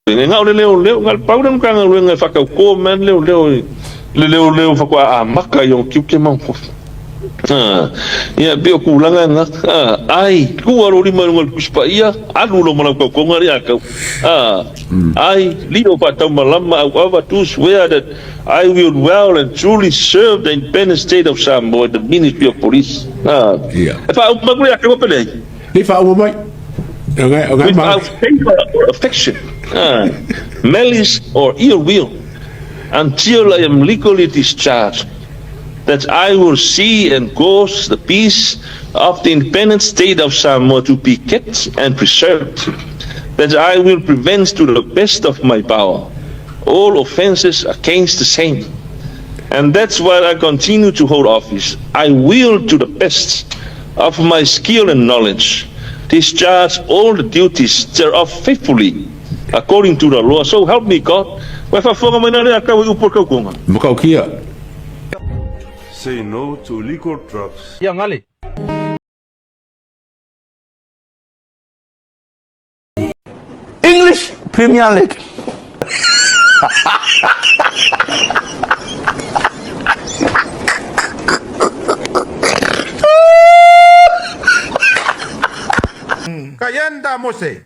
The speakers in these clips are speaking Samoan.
E na o le leoleo, na o le pau lea o le Matagaluega e faatauto mai lava le leoleo i le leoleo faatoa amata i ona tiute ma ona tofi. Ia, e pei o tulaga na. Ai, tuu lou lima i luga o le Tusi Paia, alu loa ma lau tautoga lea a tau. I, Leo Faataumalama, however, do swear that I will well and truly serve the Independent State of Samoa in the Ministry of Police. E faauma atu le ia tau pe leai? Nei faauma mai. Without favor or affection, malice or ill will, until I am legally discharged, that I will see and cause the peace of the Independent State of Samoa to be kept and preserved, that I will prevent to the best of my power all offences against the same, and that while I continue to hold office, I will to the best of my skill and knowledge discharge all the duties thereof faithfully according to the law, so help me God. Ua faafofoga mai na lea tau i upu o le tautoga. Matautia. Say no to illegal drugs. Ia gale. English Premier League. Kayenda Mose.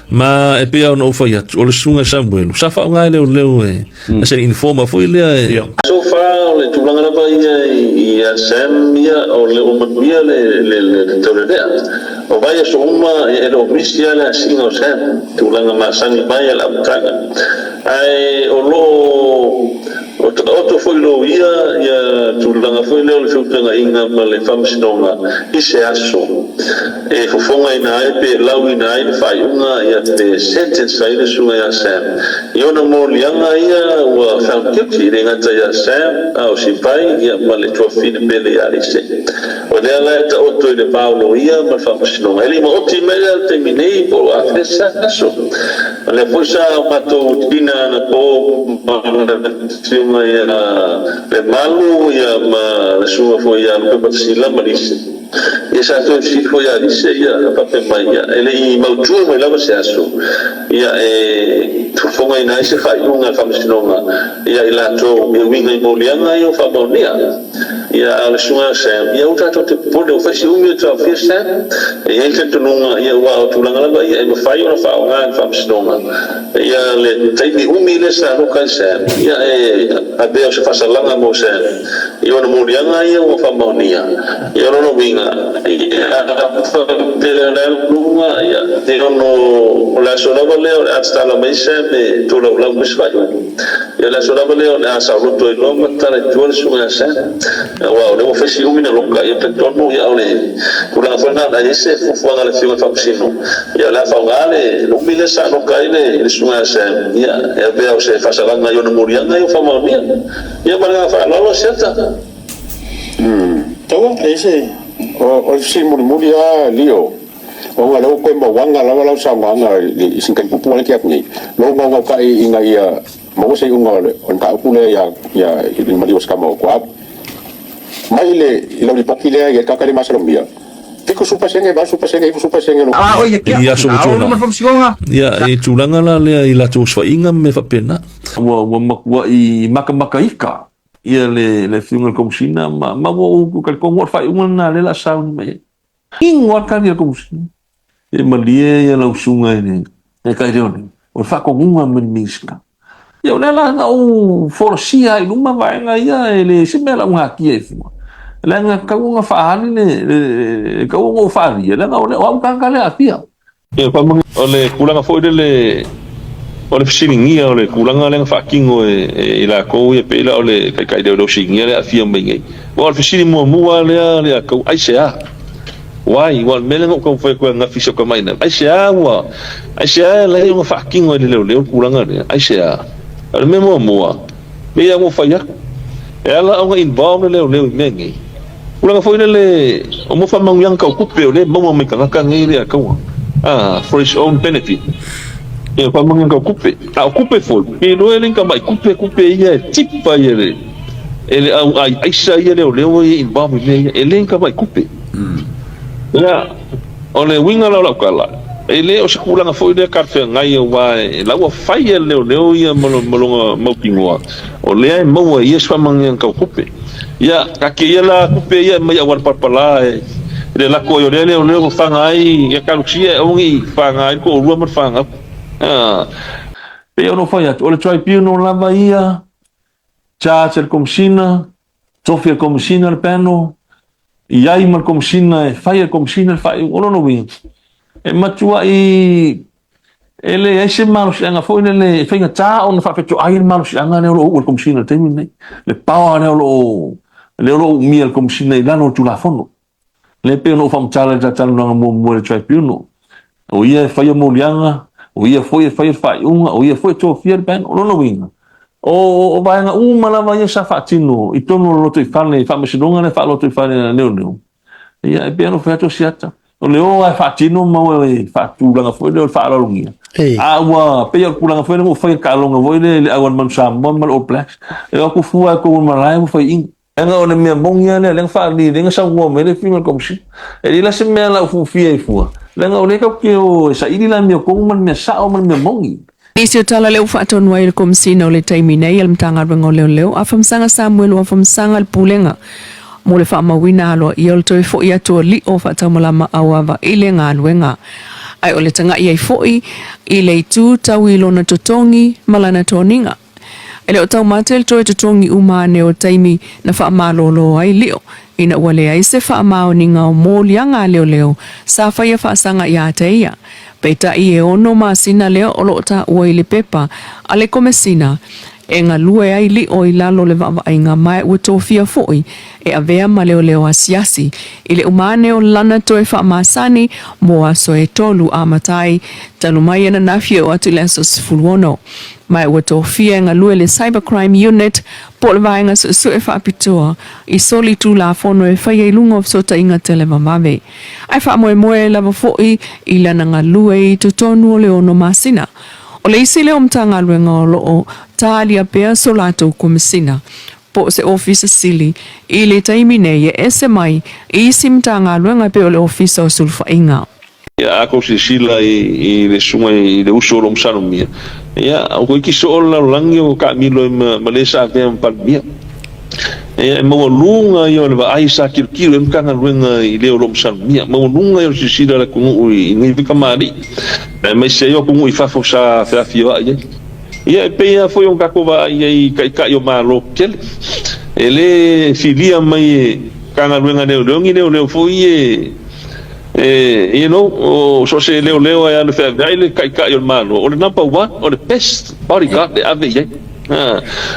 Ma e pei lava ona ou fai atu, o le susuga Samuelu, sa faaaoga e leoleo e as an informer foi lea e. So far o le tulaga lava ia ia Sam ia o le ua manuia le le taulelea. O vaiaso uma e le o misi lava le asiga o Sam, tulaga masani mai a le amataga. Ae o lo o O taoto foi loia ia tulaga foi lea o le feutagaiga ma le faamasinoga i se aso e fofogaina ai pe lauina ai le faaiuga ia pe sentence ai le susuga ia Sam i ona moliaga ia ua found guilty e le gata ia Sam a o Sipai ia ma le tuafafine pele ia Alise. O lea la e taoto i le va o loia ma le faamasinoga. E le i maoti mai la i le taimi nei po o afea se aso. O lea foi sa matou tina anapo ma le afioga ia Lemalu ia ma le susuga foi ia Lupepatasila ma Lise. Ia sa toe fesili foi ia Lise ia faapea mai ia e le i mautu mai lava se aso ia e fofogaina ai se faaiuga a le Faamasinoga ia i latou e uiga i moliaga ia ua faamaonia. Ia, a o le susuga ia Sam, ia aua tatou te popole, ua fai si umi o taofia Sam. E i ai le talitonuga, ia, aua o tulaga lava ia e mafai ona faaaoga e le Faamasinoga, ia, le taimi umi lea sa loka ai Sam, ia, e avea o se faasalaga mo Sam i ona moliaga ia ua faamaonia. Ia, o lona uiga, ia, a faapea o le alu luga, ia, e ono, o le aso lava lea o le a tatala mai Sam e tolaulau mai se faaiuga. Ia o le aso lava lea o le a saoloto ai loa ma tatala i tua le susuga ia Sam, aua o lea ua fai si umi na loka, ia talitonu ia o le tulaga foi lena o le a i ai se fuafuaga a le Afioga i le Faamasino, ia o le a faaaoga le umi lea sa loka ai le susuga ia Sam, ia e avea o se faasalaga i ona moliaga ia ua faamaonia. Ia ma le agaga faaaloalo, Seata. Taua, e i se. O le fesili mulimuli lava Leo, ona o lea ua toe mauaga lava lau saunoaga i sin taimi puupuu lea na tea atu nei, lou gaugautai ina ia maua se iuga o le mataupu lea ia i le maliu o se tama o Tuaau. Mai le i lau lipoti lea i le tagata e le masalomia, 70%, 80%, 90% o le. I aso ua tuanai. Ia, i tulaga la lea i latou osofaiga ma mea faapena. Ua matuai makamakaika ia le Afioga i le Komesina ma ua ou talitonu o le faaiuga lena lea o le a sauni mai ai. Inu lava le tali a le Komesina. E malie ia lau susuga i le Taitai Leoleo, o le faatonuga mai le Minisita. Ia o lea la na ou folasia ai i luma vaega ia, e le se mea laugatia ai fua. Leaga e tatau ona faaali le, e tatau ona ou faaalia, leaga o au le tagata lea e aafia. Ia, o le tulaga foi lele o le fesiligia o le tulaga lea na faatino e i latou ia, pei la o le taitai leoleo sinia lea e aafia mai nei. Aua o le fesili muamua lea a tou, aisea? Why? Aua o le mea lea na ou taumafai atu ai ananafi i si au tamai ina, aisea ua, aisea e ala ai ona faatino e le leoleo le tulaga lea? Aisea? O le mea muamua, pei lava ona ou fai atu, e ala ona involve le leoleo i mea nei, Tulaga foi lele o mo faamanuiaga tau tupe o lea e maua mai tagata nei lea taua a for his own benefit ia faamanuiaga tau tupe a o tupe foi pe iloa e le ni tamai tupe tupe ia e tip ai e le e le au ai aisa ia leoleo ia involve i mea ia e le ni tamai tupe ia. O le uiga la o lau tala, e le o se tulaga foi lea talafeagai aua e la ua fai e le leoleo ia ma lona mautinoa, o lea e maua e ia se faamanuiaga tau tupe. Ia, taatia ia la tupe ia e aumai auala palapala e le lako ai o lea leoleo na faga ai ia talosia e aua ne i faga ai le toalua ma le fanau. Pei ona ou fai atu, o le tribunal lava ia, charge a le Komesina, tofi a le Komesina le panel, i ai ma le Komesina e fai e le Komesina le faaiuga. O lona uiga, e matuai e leai se malosiaga foi lele e faigata ona faafetoai le malosiaga lea o lo o uu e le Komesina i le taimi lenei, le power lea o lo o lea o lo o uumia e le Komesina i lalo o le Tulafono. Lea e pei ona ou faamatala i le talatalanoaga muamua i le Tribunal, o ia e faia moliaga, o ia foi e faia le faaiuga, o ia foi e tofia le panel. O lona uiga, o vaega uma lava ia sa faatino i totonu o le lotoifale, faamasinoga lea faalotoifale a leoleo, ia e pei ona ou fai atu o siata. O le o lava e faatino ma o e faatulaga foi lea o le faaaloalogia. A ua pei o le tulaga foi lea ua fai le taaloga foi lea i le au a le Manu Samoa ma le All Blacks, e o atu fua e tou i le malae ua fai ina. Leaga o le mea moni lava lea, lea na faalili, lea na saunoa mai le Afioga i le Komesina. E leai la se mea la ufiufia ai fua, leaga o lea tatou te o e saili le amiotonu ma le mea sao ma le mea moni. Nisi o tala lea ua faatonu ai le Komesina o le taimi nei a le Matagaluega o Leoleo, Afamasaga Samuelu Afamasaga le Pulega mo le faamauina aloaia o le toe foi atu o Lio faataumalama auava i le galuega. Ae o le tagai ai foi i le itu tau i lona totogi ma lana toniga. E le o taumate le toe totogi uma ane o taimi na faamalolo ai Lio ina ua leai se faamaoniga o moliaga a leoleo sa faia faasaga ia te ia. Peitai e ono masina lea o lo o taua i le pepa a le Komesina e galue ai Lio i lalo o le vaavaaiga ma ua tofia foi e avea ma leoleo asiasi i le uma ane o lana toe faamasani mo aso e 3 amata ai talu mai ananafi e oo atu i le aso 16. Ma ua tofia e galue le Cybercrime Unit po o le vaega suesue faapitoa i soli Tulafono e faia i luga o fesootaiga televavave. Ae faamoemoe lava foi i lana galue i totonu o le 6 masina. O le isi lea o Matagaluega o lo o talia pea so latou Komesina po o se Ofisa Sili i le taimi nei e ese mai i isi Matagaluega e pei o le Ofisa o Sulufaiga. Ia, a tou silasila i le susuga i le uso o lo o masalomia, ia, ua toeitiiti soo le lalolagi o taamilo ai ma le sa avea ma Palemia. Ia, e maualuga ia o le vaai sa tilotilo i ai Matagaluega i le o lo o masalomia. Maualuga ia o le silasila a le atunuu i nei foi tamalii, aemaise ai o atunuu i fafo sa feafioai ai. Ia, e pei lava foi ona tatou vaai ai i taitai o Malo tetele, e le filia mai e Matagaluega leoleo ni leoleo foi e You know, o so o se leoleo e alu e feaveai le taitai o le Malo, o le number one, o le best bodyguard e ave i ai.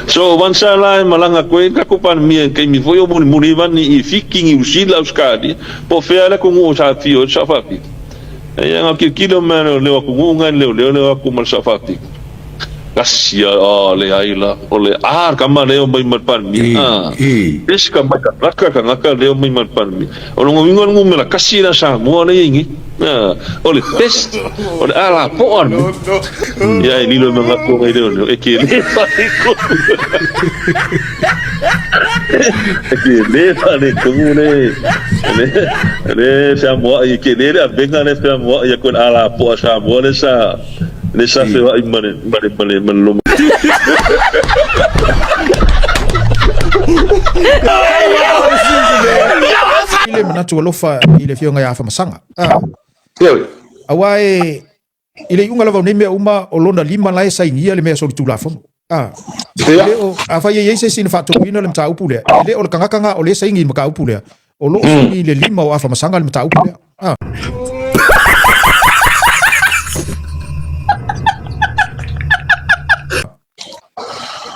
So, once la e malaga atu ai le tatou Palemia i le taimi foi o mulimuli ai i Fiti, Niu Sila, Ausetalia, po o fea le atunuu sa afio ai le Sao Faapito. Ia, na o tilotilo mai a leoleo atunuu na e leoleo leo atu ma le Sao Faapito. Tasi a, oh, leai la, o le a le tama lea e omai ma le Palemia, a, ese ka mai kanaka, kanaka lea e omai ma le Palemia. O lona uiga o le numera tasi lea Samoa lea e i ai nei. A, o le best, o le a lapoa le mea. Ia e lilo i manatu o nai leoleo, e tele faaletonu. E tele faaletonu le, le, le feamoa'i, e tele le avega lea e feamoa'i atu e le a lapoa Samoa lea sa, Le sa feoai ma le ma le ma le ma le loma. I le manatu alofa i le afioga ia Afamasaga. Ah. Aua e i le iuga lava o nei mea uma o lona lima la e sainia le mea solitulafono. Ah. E le o afai e i ai se isi na faatonuina le mataupu lea, e le o le tagata na o lea e saini i le mataupu lea, o lo o saini i le lima o Afamasaga le mataupu lea. Ah.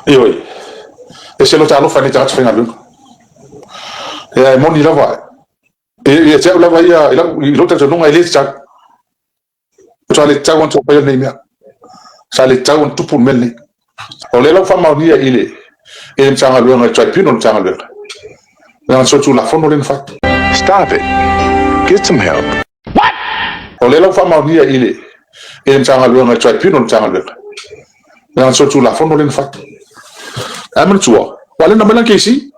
Ioe, e se lota alofa i nei tagata faigaluega. Ia, e moni lava, ia te au lava ia, i lau, i lou talitonuga e le tatau. Sa le tatau ona faia lenei mea. Sa le tatau ona tupu le mea lenei. O lea la ua faamaonia i le i le Matagaluega, i le Tribunal Matagaluega, leaga o le Tulafono lea na fai. Stop it. Get some help. O lea la ua faamaonia i le i le Matagaluega, i le Tribunal Matagaluega, leaga o le Tulafono lea na fai. Ae manatua, ua lena mai la KC.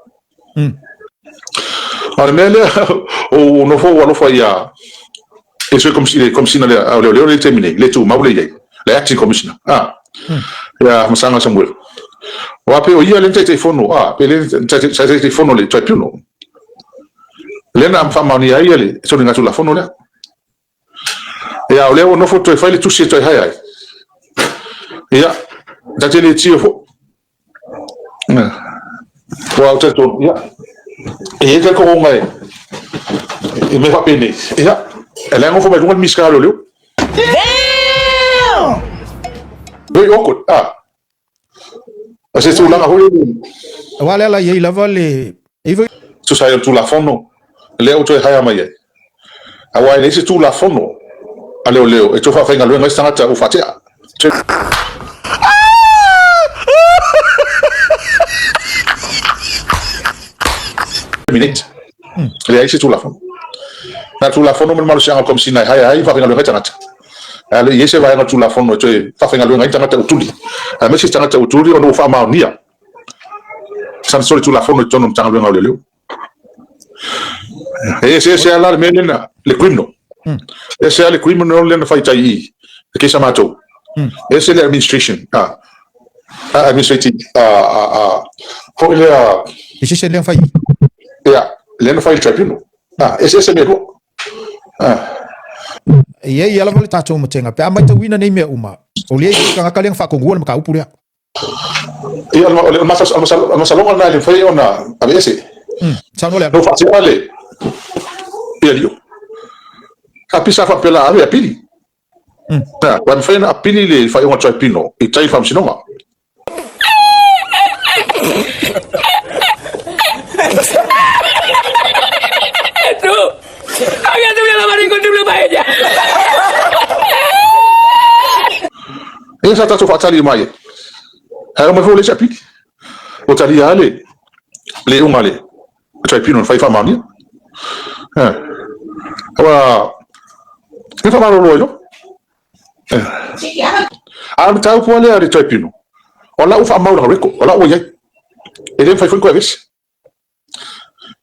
A o le mea lea, ua nofo ua alofa ia E sui le Komesina lea a o Leoleo lea i le taimi nei, le tumau lea i ai, le Acting Commissioner, a, ia Masaga Samuelu. Aua pei o ia lea na Taitaifono, a, pei lea na Taitaifono i le Tribunal, lea na faamaonia ai le soligatulafono lea. Ia, o lea ua nofo toe fai le tusi e toe hae ai. Ia, ta te le tio foi. Ua ou talitonu, ia, e i ai talitonuga e, i mea faapenei, ia, e la e nofo mai luga le Minisita o Leoleo. Damn! Very awkward, ah. O se tulaga foi lele. Aua le ala i ai lava le... E ivo... Tusa ai o le Tulafono lea ua toe haea mai ai. Aua e leai se Tulafono a leoleo e toe faafaigaluega ai se tagata ua faatea. Terminate. E leai se Tulafono. Na o le Tulafono ma le malosiaga o le Komesina e haea ai ma faafaigaluega ai tagata. Ae le i ai se vaega o le Tulafono e toe faafaigaluega ai tagata ua tuli, aemaise tagata ua tuli ona ua faamaonia sana solitulafono i totonu o le Matagaluega o Leoleo. E eseese lava la le mea lea na, le criminal. E ese lava le criminal lea na fai tai i le case a matou. E ese le administration, administrative, foi lea... Decision lea na fai i. Ia, lea na fai i le tribunal. Eseese mea e lua. E i ai lava le tatou matega pe a matauina nei mea uma, o lea i tagata lea na faatonua le mataupu lea. Ia, o le masaloga lena e le mafai ona aveese. Saunoa le No faatea le ia lio. A pisa faapea la ave apili. Ua mafai ona apili le faaiuga tribunal i tai i le faamasinoga. Ia sa tatou faatali mai ai. Ae omai foi le isi apili. Ua talia lava le iuga a le tribunal na fai faamaonia. Aua e faamalolo ai loa. A o le mataupu lava lea a le tribunal, o la ua faamau i lana record, o la ua i ai. E le mafai foi ona toe aveese.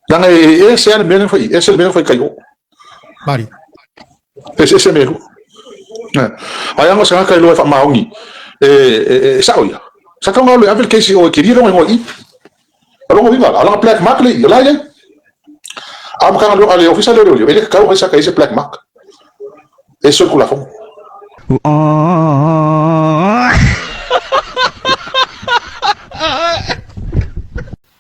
Leaga e ese lava le mea lea na fai i i, ese le mea lea na fai i tai o. Mari. Eseese mea e lua. Ai aga o se tagata e iloa e faamaoni e sao ia. Sa tatau ona alu e ave le case i o e kilia lona igoa i i. O lona uiga, o lana black mark lea i i, o la e i ai. A o le Matagaluega a le Ofisa lea o Leoleo, e le tatau ona i ai se black mark. E solitulafono.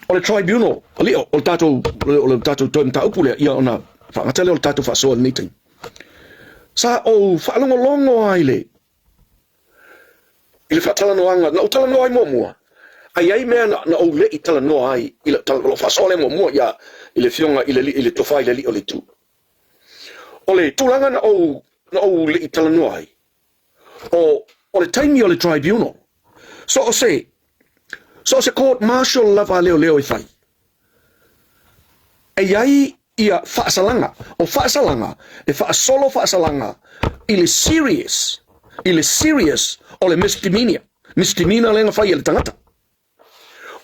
O le tribunal, alii, o le tatou, o le tatou toe mataupu lea, ia ona faagata lea o le tatou faasoa i lenei taimi. Sa ou faalogologo lava i le, i le faatalanoaga, na ou talanoa ai muamua, a i ai mea na, na ou le i talanoa ai i lau, lau faasoa lea muamua ia, i le afioga i le, i le tofa i le alii o le itu. O le tulaga na ou, na ou le i talanoa ai, o, o le taimi o le tribunal, so o se, so o se court martial lava a leoleo e fai, e i ai ia faasalaga, o faasalaga, e faasolo faasalaga i le serious, i le serious o le misdemeanor, misdemeanor lea na fai e le tagata.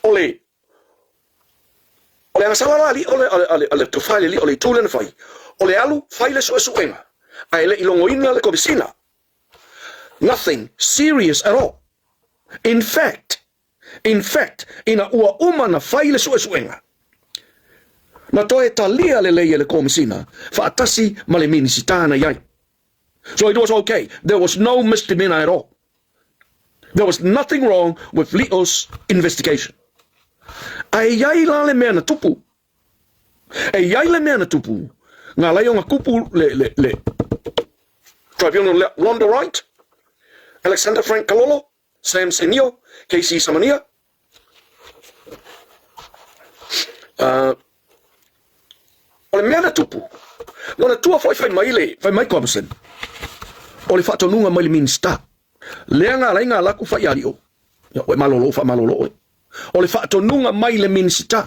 O le, o le agasala la alii, o le, o le, o le tofa i le alii, o le itu lea na fai, o le alu fai le suesuega, ae le i logoina le Komesina. Nothing serious at all. In fact, in fact, ina ua uma na fai le suesuega, na toe talia lelei e le Komesina faatasi ma le Minisita na i ai. So it was okay. There was no misdemeanor at all. There was nothing wrong with Li'o's investigation. A e i ai la le mea na tupu. E i ai le mea na tupu, nga lai o nga kupu le, le, le Tribunal lea, Rhonda Wright, Alexander Frank Kalolo, Sam Senio, Casey Samania, uh, o le mea na tupu, lona tua foi fai mai le, fai mai Commerson, o le faatonuga mai le Minista, lea nga lai nga laku fai alio, ia oe malolo fa malolo oe. O le faatonuga mai le Minisita.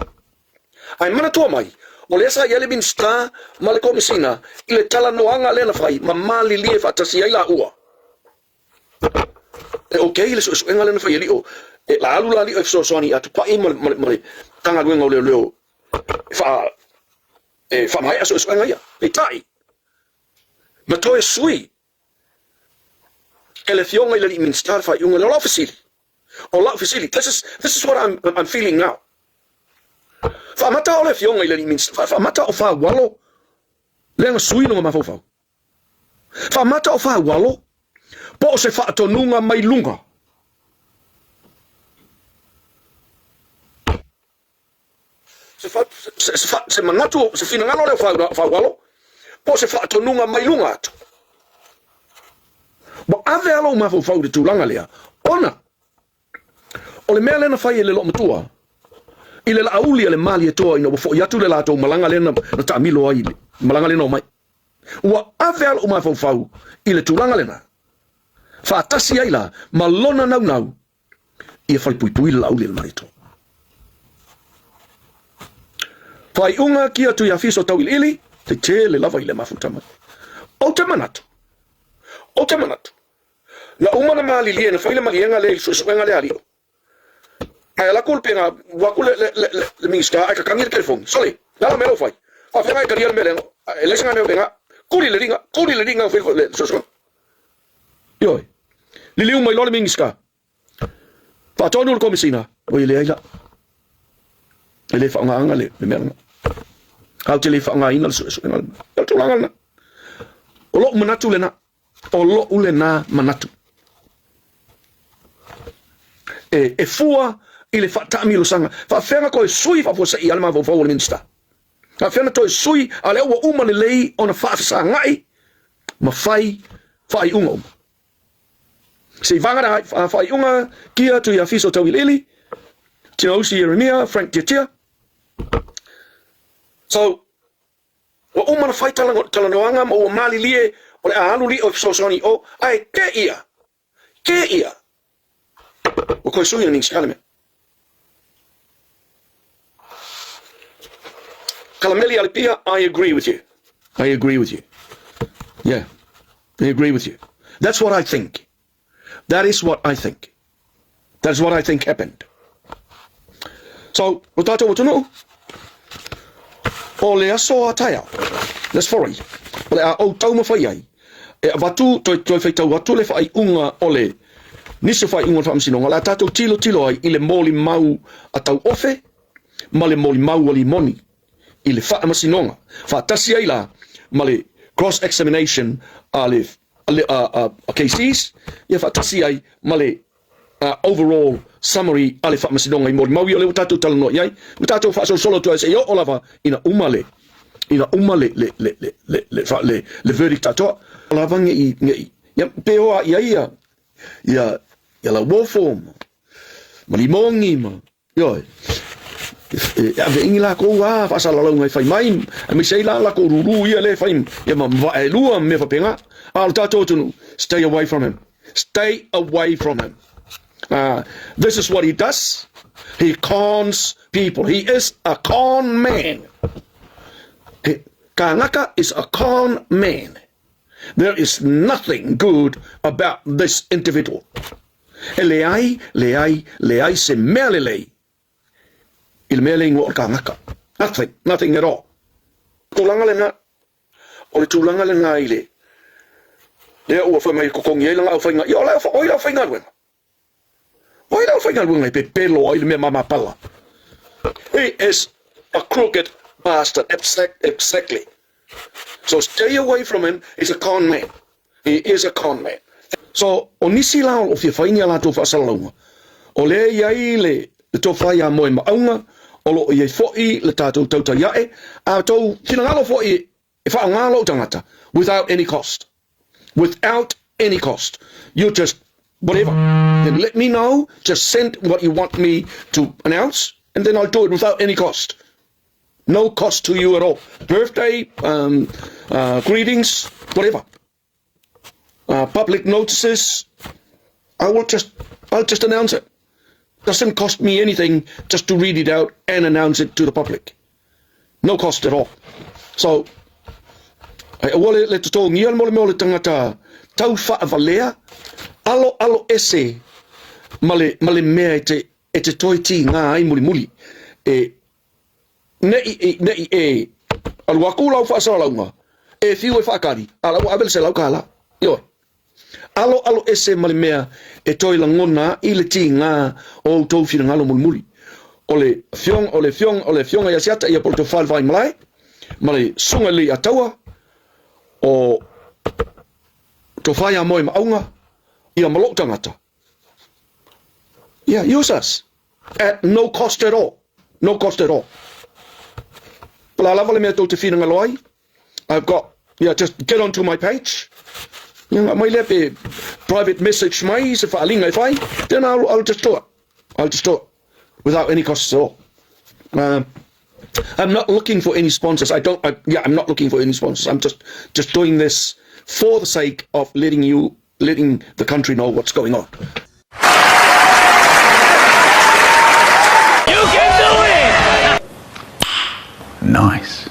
Ae manatua mai, o lea sa i ai le Minisita ma le Komesina i le talanoaga lea na fai ma malilie faatasi ai laua. E ok le suesuega lea na fai e Lio, e la alu la Lio e fesoasoani ia Tupai ma le, ma le, ma le Matagaluega o Leoleo e faa, e faamaea suesuega ia. Peitai, Na toe sui e le Afioga i le Alii Minisita le faaiuga lea. O lau fesili, o lau fesili, this is, this is what I'm, I'm feeling now. Faamata o le Afioga i le Alii Minisita, faamata o Faualo lea na sui lona mafaufau. Faamata o Faualo po o se faatonuga mai luga. Se, fa, se, se, se manatu, se finagalo lea o Faualo po o se faatonuga mai luga atu. Ua ave a lou mafaufau i le tulaga lea, ona o le mea lea na fai e le loomatua i le laauli a le Malietoa ina ua foi atu le latou malaga lea na, na taamilo ai i le malaga lea na omai. Ua ave a lou mafaufau i le tulaga lena, faatasi ai la ma lona naunau ia falepuipui le laauli a le Malietoa. Faaiuga kia Tuiafiso tauiliili, te tele lava i le mafuta mai. Ou te manatu, ou te manatu, na uma na malilie na fai le maliega lea i le suesuega lea a Lio. Ae ala atu le pena, ua atu le, le, le, le, le Minista ae kakagi le telefoni. Sole, le a la mea lau fai? Faafeaga e talia le mea lea, e leai se mea o pena. Kuli le liga, kuli le liga fai le suesuega. Ioe. Liliu mai loa le Minista. Faatonu le Komesina, oi e leai la. E le faaaogaina le, le mea lena. A ou te le faaaogaina le suesuega lena. O le tulaga lena. O lou manatu lena. O lou lena manatu. E, e fua i le faataamilosaga. Faafeaga toe sui faafuasei a le mafaufau o le Minista. Faafeaga toe sui a lea ua uma lelei ona faafesagai ma fai faaiuga uma. Se i vagana ai faaiuga kia Tuiafiso Tauiliili, Tinausi Ieremia, Frank Tiatia. So, ua uma na fai talanoaga ma ua malilie o le a alu lio e fesoasoani i o, ae ke ia, ke ia, ua toe sui le Minisita le mea. Kalameli Alipia, I agree with you. I agree with you. Yeah, I agree with you. That's what I think. That is what I think. That is what I think happened. So, o tātou atunuu, o le aso a taeao, le aso Forai, o le a ou taumafai ai, e avatu, toe, toe faitau atu le faaiuga o le, nisi o faaiuga o le faamasinoga, o le a tātou tilotilo ai i le molimau a Tauofe ma le molimau a Limoni i le faamasinoga, faatasi ai la ma le cross examination a le a, a KCs, ia faatasi ai ma le overall summary a le faamasinoga i molimau ia o lea ua tatou talanoa i ai, ua tatou faasolosolo atu ai seia oo lava ina uma le ina uma le le le le le le le, le, le verdict atoa. Lava nge i nge i ia pe o a i ai ia ia ia Lauofo ma, ma Limongi ma Ioe. E ave i lakou a faasalalauga e fai mai, aemaise ai la lakou rūrū ia lea e fai ia ma vaa e lua ma mea faapena. A o le tatou atunuu, stay away from him. Stay away from him. This is what he does. He cons people. He is a con man. He, Kangaka is a con man. There is nothing good about this individual. E leai, leai, leai se mea lelei i le mea le ingoa o le kangaka. Nothing, nothing at all. Tulaga lena, o le tulaga lena i le, lea ua fai mai e totogi ai lana aufaiga, ia o le, o ai le aufaigaluega? O ai le aufaigaluega e pepelo ai le mea mamapala? He is a crooked bastard, exactly. So stay away from him, he's a con man. He is a con man. So, o nisi la o lo o fia fai ni a latou faasalalauga, o lea e i ai le tofa iā Moemauga, o lo o i ai foi le tatou tautai ae, a outou finagalo foi e faaaoga lou tagata without any cost. Without any cost. You just, whatever. Then let me know, just send what you want me to announce, and then I'll do it without any cost. No cost to you at all. Birthday, greetings, whatever. Public notices, I will just, I'll just announce it. Doesn't cost me anything just to read it out and announce it to the public. No cost at all. So, ai aua le, le totogia le mo le mea o le tangata tau whaavalea, alo alo ese ma le, ma le mea e te, e te toe tīngā ai mulimuli. E, Nei, nei e alu atu lau faasalalauga, E fiu e faakali, a la ua ave le $100. Ioe. Alo alo ese ma le mea e toe lagona ai le tiga o outou finagalo mulimuli. O le afioga, o le afioga, o le afioga ia Asiata ia po o le Tofa i le Vaimalae, ma le Susuga i le Leiataua, o Tofa ia Moe Maauga, ia ma lou tagata. Yeah, use us at no cost at all. No cost at all. O le a lava le mea tou te finagalo ai, I've got, yeah, just get onto my page. Ia, nga mai lea pe private message mai se faaaliga e fai, then I'll, I'll just do it. I'll just do it without any cost at all. I'm not looking for any sponsors. I don't, I, yeah, I'm not looking for any sponsors. I'm just, just doing this for the sake of letting you, letting the country know what's going on. You can do it! Nice.